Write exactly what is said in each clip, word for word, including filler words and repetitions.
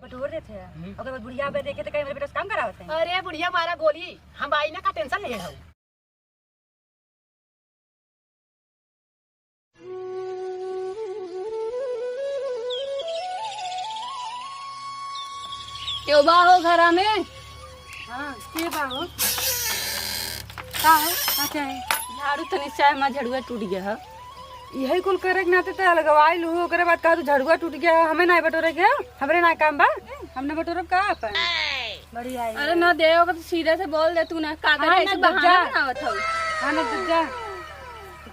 छोड़ देते हैं। हम्म। ओकर बाद बुढ़िया बे देखे तो कहीं मेरे बेटा से काम करावत है। अरे बुढ़िया मारा गोली, हम बाई ना का tension ले हऊ। केहू बा हो घरा में? हाँ, के बा हो? का हो? का चाहे? झाड़ू तनी चाहे, हमार झड़ुआ टूट गया है। यही कुल करे के नाते तो अलगवाइल हो, ओकरे बाद कहा तू झड़ुआ टूट गया, हमें ना बटोरे के, हमरे ना काम बा, हमने बटोरब का अपन? बड़ी आई अरे है। ना दे, ओकर तो सीधे से बोल दे तू ना, का करे हाँ, ऐसे ना बहाना दूजा। बनावत हऊ? हाँ, ना दूजा।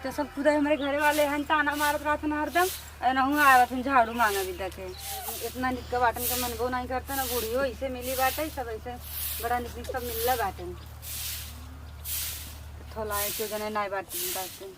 तो सब खुदा हमरे घरे वाले हैं, ताना मारत रहत ना हरदम। अरे नहुआ आवत हैं झाड़ू मांगा विदा के। इतना निक के बाटन के मनबो नहीं करता ना, बुढ़ियो ऐसे मिली बाटे, सब ऐसे बड़ा निक निक सब मिलला बाटे। थोला है, क्यों जने नाई बाटे, बाटे।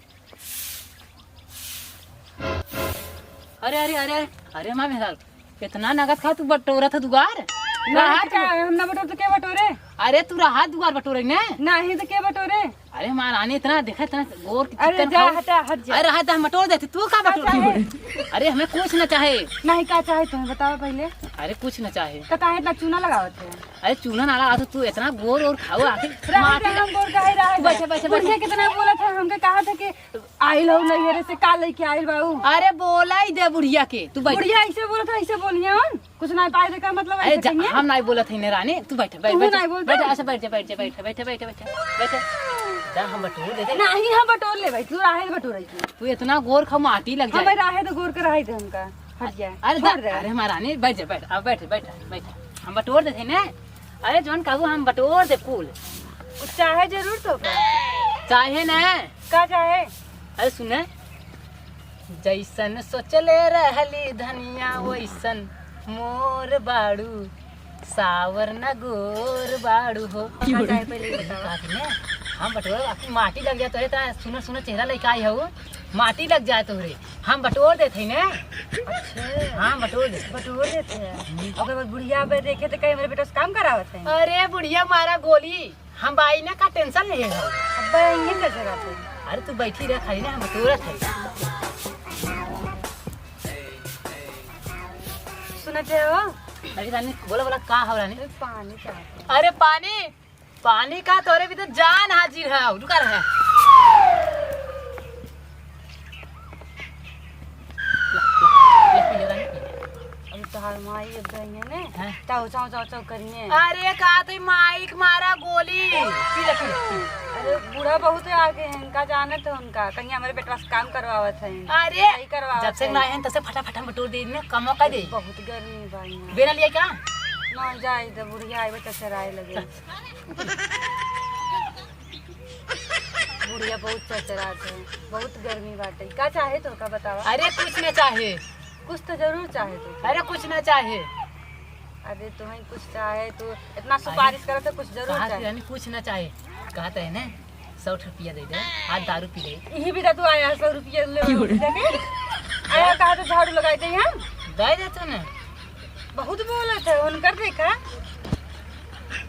अरे, अरे, अरे, अरे, अरे, माँ मेहरारू, इतना नगद खा तू बटोरत है दुआर? नहीं रहा तो तू। का, हम ना बटोर तो के बटोरे? अरे, तू रहा दुआर बटोरे ने? नहीं तो के बटोरे? अरे, महारानी, इतना देखा, इतना गोर की अरे, चिकन जा, खाऊ। हटा, हट जा। अरे, रहा, हम बटोर देते, तू का का बटोर चाहे? अरे, हमें कुछ ना चाहे। नहीं, का चाहे तुम्हें बताओ पहले। अरे, कुछ ना चाहे। तो काहे इतना चूना लगावत है? अरे, चूना ना लगा, तो तू इतना गोर और खाऊ आखिर रहा माटी दे, हम गोर काहे रहा तू बैठे, दे? बैठे, बुढ़िया बैठे। कितना बोलत है, हमके कहा था कि आइल हो नैहरे से, का लेके आइल बाऊ? अरे बोला ही दे बुढ़िया के, तू बैठ। बुढ़िया ऐसे बोलत है, ऐसे बोलिए हम। कुछ ना पाए देखा मतलब अरे ऐसे जा, कहिए। हम नहीं बोलत है ने रानी, तू बैठ, बैठ, तू बैठ, नहीं बोलते? बैठ, अच्छा बैठ जा, बैठ जा, बैठ, बैठ, बैठ, बैठ, बैठ। जा हम बटोर देते। नहीं हम बटोर ले भाई, तू राहे बटोर तू। तू इतना गोर खा माटी लग हम जाए। राहे तो गोर के रहे दे हमका, हट जाए। अरे छोड़ जा, दे। अरे हमार रानी बैठ जा, बैठ, अब बैठ, बैठ, बैठ। हम बटोर देते ने। अरे जौन कहू हम बटोर दे कुल। कुछ चाहे जरूर तो का? चाहे ना। का चाहे? अरे सुने, जैसन सोचले रहली धनिया वैसन मोर बाड़ू, सावर न गोर बाड़ू हो। का चाहे पहले ये बतावा। का सुने, हम बटोर, आपकी माटी लग जाए तोरे, ता सुनर सुनर चेहरा लेके आई हऊ, माटी लग जाए तोरे, हम बटोर देते हैं ना। अच्छा। हाँ, बटोर दे। बटोर देते हैं। हम्म। ओकर बाद बुढ़िया बे देखे तो कहीं मेरे बेटा से काम करावत है। अरे बुढ़िया मारा गोली, हम बाई ना का tension ले हो। अब्बा यहीं कैसे रहते हैं? अरे तू बैठी रह खाली ना, हम बटोरत है। सुनते हो? अरे रानी, बोला, बोला, का हो रानी? अरे पानी चाहते हैं। अरे पानी, पानी का तोरे भी तो जान हाजिर है, रुका रहे। ले, ले, पी ले रानी, पी ले। अरे तोहार माई अब गई है ने, हाँ। ताऊ चाऊ चाऊ चाऊ करिए। अरे का तो माई के मारा गोली। पी ले, पी ले, पी ले। अरे बूढ़ा बहुत आगे हैं, इनका जानत है उनका, कहीं हमारे बेटवा से काम करवावत है। अरे नहीं करवावत जब से है। ना है तब से फटाफट हम बटोर दे ने, कमो का दे। बहुत गर्मी बा यहाँ। बेरा लिया क्या? ना जाए तो बुढ़िया आए बच्चा चराए लगे। बुढ़िया बहुत चचरात है, बहुत गर्मी बाटे। का चाहे तो का बतावा? अरे कुछ ना चाहे। कुछ तो जरूर चाहे तो। अरे कुछ ना चाहे। अरे तुम्हें कुछ चाहे तो इतना सुपारिश करत है, कुछ जरूर कहा चाहे। यानी कुछ ना चाहे। कहते हैं ना, सौ रुपया दे दे, आज दारू पी ले। यही भी तो तू आया सौ रुपया ले क्यों रे? देने? आया कहा तो झाड़ू लगाई दे हम। दे दे तू ना। बहुत बोलत है, उनकर देखा।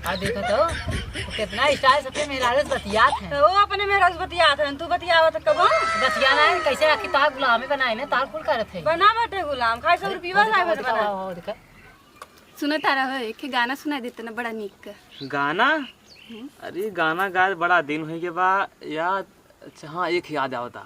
आ देखो तो, वो कितना style से अपने मेहरारू से बतियात है। तो वो अपने मेहरारू से बतियात है, तू बतियावत कबो? बतियाना है, कैसे आखिर तार गुलामी बनाए ने, तार कुल करत है। बना बाटे गुलाम, खाए सौ रुपया लाए बाटे बना। आओ, आओ, देखा। सुनो तारा हो, एक गाना सुना देते ना, बड़ा नीक का। गाना? हम्म। अरे गाना गाए बड़ा दिन हो गया बा यार। अच्छा हाँ, एक याद आवता।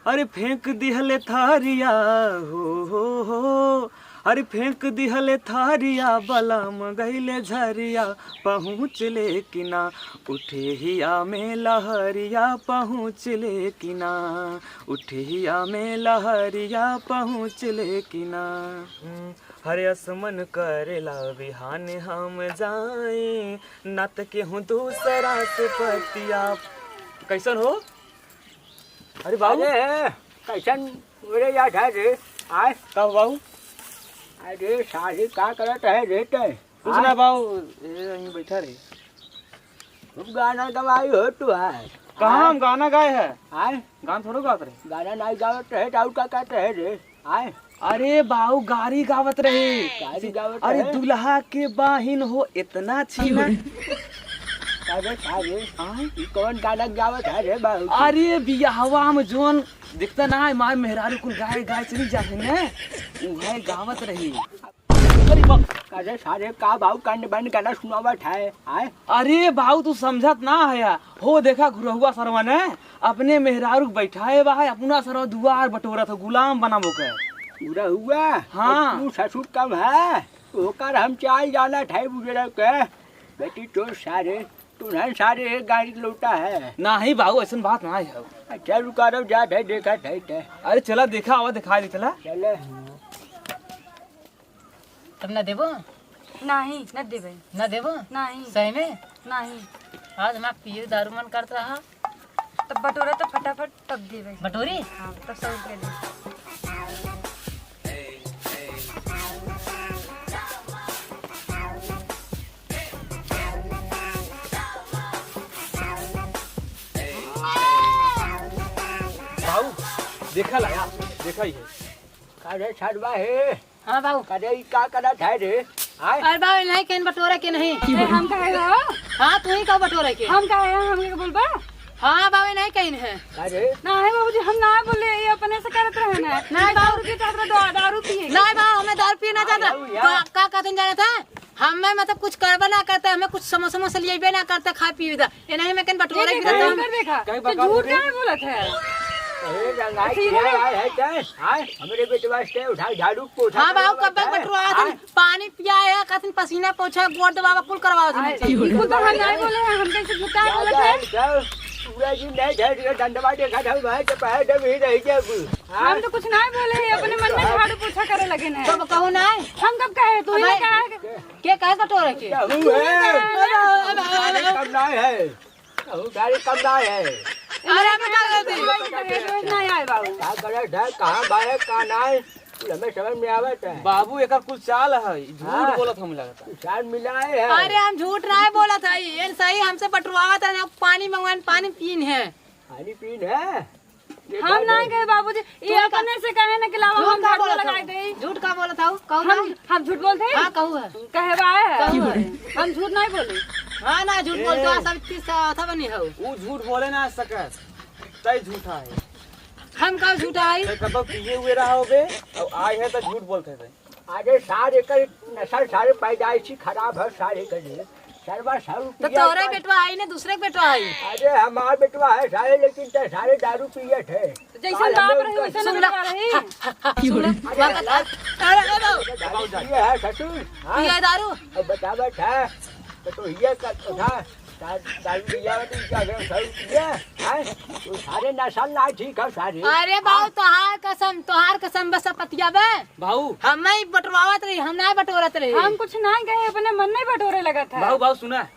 अरे फेंक दिहले थारिया हो, हो, हो। अरे फेंक दिहले थारिया, बलम गइले झरिया, पहुँच ले कि ना। उठे हिया में लहरिया, पहुँच ले कि ना। उठे हिया में लहरिया, पहुँच ले कि ना। हम्म, हरे असमन करेला बिहान हम जाई, ना त केहू दूसरा से पतिया। कैसन हो? अरे बाबू। अरे, कैसन उड़े जात है रे? आय। का हो बाबू? अरे, साली का करत है रे तै? कुछ ना बाबू, ये यहीं बैठा रहे। खूब गाना गवाई हो तू है। कहाँ हम गाना गाए है? आय। गाना थोड़ो गावत रहे। गाना नहीं गावत रहे, तो और का कहते है रे? आय। अरे बाऊ, गारी गावत रहे। गारी गावत अरे रहे? दुल्हा के बाहिन हो इतना छीना। अरे का रे? आय? ई कौन गाना गावत है रे बाऊ? अरे बियाहवा में जोन दिखता ना है, मार मेहरारू कुल गाए गाए चली जाते ने, उहे गावत रही। अरे बाप। अरे सारे का बाऊ कांड बंद गाना सुनावत है, आय? अरे बाऊ तू समझत ना है यार। हो देखा घुरहुआ सरवा ने अपने मेहरारू के बैठाए बा है, अपना सरवा दुआर बटोरत हो, गुलाम बनाबो के। घुरहुआ? हाँ। और तू ससुर कम है, ओकर हम चाल जानत है बुजुर्ग के। बेटी चोर सारे, तुरंत सारे एक गाड़ी लौटा है। नाही बाऊ, ऐसन बात ना है। अच्छा रुका रहो, जात है, देखत है ते। अरे चला देखा, आवा दिखा दे, चला। चले। तब ना देबो? नाही, न देबे। ना देबो? नाही। सही में? नाही। आज हमार पिए दारू मन करत रहा। तब बटोरा तो फटाफट तब देबे। बटोरी? हाँ, तब सौ रुपया दे। बाऊ, देखा लाया, देखा ही है। अरे सरवा हे। हाँ बाऊ। अरे ई का करत है रे? आय? अरे बाऊ, नहीं कहीं बटोरे के नहीं। ए, हम काहे हो? हाँ, तू ही का बटोरे के। हम काहे हो? हमके बोलबा? हाँ बाऊ, नहीं कहीं है। अरे? नाही बाबूजी, हम ना बोले, ये अपने से करत रहे ना। नहीं बाऊ। दारू पी चाहत रहे, दा-, दारू पिए। नहीं बाऊ, हमें दारू पिए ना चाहता। अरे यार। का, का कहते जाने था? हमें मतलब कुछ करबे ना करते, हमें कुछ समोसा वमोसा लियाबे ना करते, खाए पिए दा। ये नहीं, मैं कहीं बटोरे ये की देखा, रहता हूँ। इनकर देखा। कहीं तो बका झूठ बोले? काहे बोलत है? अरे रंगाई ठीक किया है। आए है क्या? हाँ, हमरे बेटवा से उठा झाड़ू पोछा हाँ बाबू, करवावत कब तक है। बटोरा था? हाँ। पानी पिया है, कथिन पसीना पोछा, गोड़ दबावा, कुल करवावा आए, तुमसे। ई कुल तो हम नहीं बोले हैं, हम कैसे झूठा बोलत ज्यादा है? है क्या? पूरा दिन नहीं झाड़ के डंडवा देखा था, भाई तो पैर जब ही रह गया। हाँ? हम तो कुछ नहीं बोले हैं, अपने मन में झाड़ू पोछा करे लगे ना। तब कहू नहीं। हम कब कहे? तू ही अबे, कहा। के कहे बटोरे के? कहू है। अरे, अरे, अरे, अरे, कम नहीं है। कहू गाड़ी कम ना है। अरे, हम का करते? रोज, रोज नहीं आए बाबू। का करे ढाई, कहाँ बाए, कहाँ ना है, कुल हमें समझ में आवत है। बाबू, एकर कुल चाल है, झूठ हाँ। बोलत हम लगता। चाल मिलाए है। अरे, हम झूठ नहीं बोलत है, ये सही हमसे बटुआवत है, पानी मंगवाइन, पानी पीन है। पानी पीन है? ये हम बात नहीं है। कहे बाबूजी, ये तू का अपने से कहे ना कि लावा झूठ हम का झाड़ू बोलत लगाए हऊ? दे। झूठ का बोलत हऊ? कहू हम, ना? हम झूठ बोलते हैं? हाँ, कहू है। कहवा है? कहू है। हम झूठ नहीं बोले। हाँ ना, झूठ ए। बोलते हो, सब चीज का था बनी हो। ऊ झूठ बोले ना सकत, तई झूठा है। हम का झूठा है? तई कब पिए हुए रहा होबे, और आए है तो झूठ बोलते थे। अरे सार एकर नस्ल सारे पैदाइशी खराब है सारे के लिए। सरवा सारू तो पिया तोहरे का बेटवा आई ने दूसरे के बेटवा आई। अरे हमार बेटवा है सारे, लेकिन ते सारे दारू पियत है। तो जैसन काल बाप हमें रही, उनका वैसन सुन ला। बेटवा रही। हाँ, हाँ, हाँ, सुन ला। अरे, अरे, अरे, अरे, अरे। दारू पिए है ससुर, हाँ? पिए दारू? अब बतावत है, तो, तो ये का, तो था। दा-, दारू पिया वाली का घर, दारू पिया, हैं? वो सारे नशा ना ठीक है सारे। अरे बाऊ, हाँ? तोहार कसम, तोहार कसम बस पतिया बे। बाऊ। हम नहीं बटोरावत रही, हम नहीं बटोरत रही। हम कुछ नहीं कहे, अपने मन नहीं बटोरे लगत है। बाऊ, बाऊ सुना,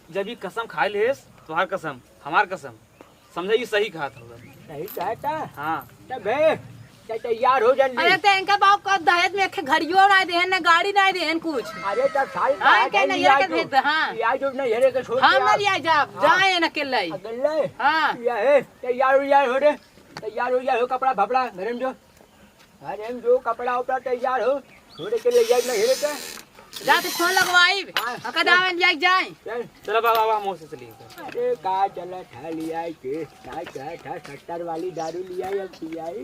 जब ये कसम खाए लेस, तोहार कसम, हमार कसम, समझा, ये सही कहा था उधर। सही कहा था? हाँ। तब है, ते तैयार हो जल्दी। अरे, ते इनका बाप का दहेज में एक घड़ियो ना देहन, ना गाड़ी ना देहन कुछ। अरे, तब सारी हाँ, बात इनके है, नहीं लिया है के जो, भेज दे, हाँ। लिया जो नहीं है, लेके छोड़ हम के ना आओ। लिया जाब, हाँ। जाए ना अकेले ही। अकेले? हाँ। या है, तैयार हो, तैयार हो रे, तैयार हो, तैयार हो, कपड़ा फपड़ा, घर में जो। अरे हम जो कपड़ा उपड़ा तैयार हो, छोड़े के ले जाए ना हेरे के। जा तो फोन लगवाई, हाँ। अका दावन ले जाए। चल। चलो बाबा, बाबा, हम ओसे चलिए। अरे का चला था लिया के, का कहा था सत्तर वाली दारू लिया या पियाई।